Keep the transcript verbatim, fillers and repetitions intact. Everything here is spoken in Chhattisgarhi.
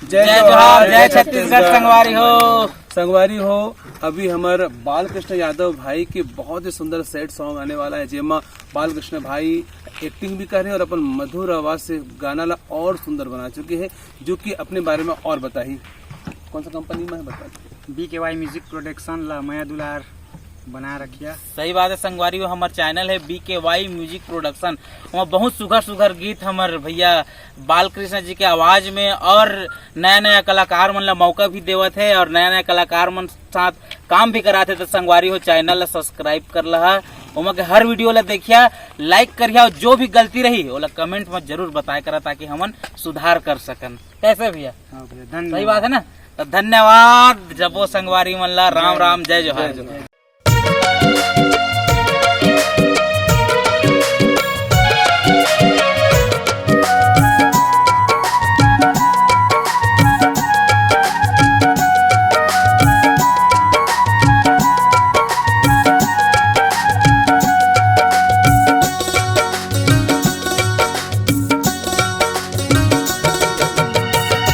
जय जोहार, जय छत्तीसगढ़ संगवारी हो। संगवारी हो, अभी हमर बालकृष्ण यादव भाई के बहुत ही सुंदर सैड सॉन्ग आने वाला है, जेमा बालकृष्ण भाई एक्टिंग भी कर रहे हैं और अपन मधुर आवाज से गाना ला और सुंदर बना चुके हैं, जो कि अपने बारे में और बताही। कौन सा कंपनी में है, बता। बी के वाई म्यूजिक प्रोडक्शन ला मया दुलार बना रखिया। सही बात है संगवारी हो, हमर चैनल है बी के वाई म्यूजिक प्रोडक्शन। वहाँ बहुत सुघर सुघर गीत हमर भैया बालकृष्ण जी के आवाज में और नया नया कलाकार मन ला मौका भी देवत है और नया नया कलाकार मन साथ काम भी कराते। तो संगवारी हो, चैनल ला सब्सक्राइब कर लहा, ओमा के हर वीडियो ला देखिया, लाइक करिया और जो भी गलती रही ओला कमेंट में जरूर बताया करा, ताकि हमन सुधार कर सकन। कैसे भैया? हाँ भैया, धन्यवाद। सही बात है ना? तो धन्यवाद जबो संगवारी मन ला, राम राम, जय जोहार।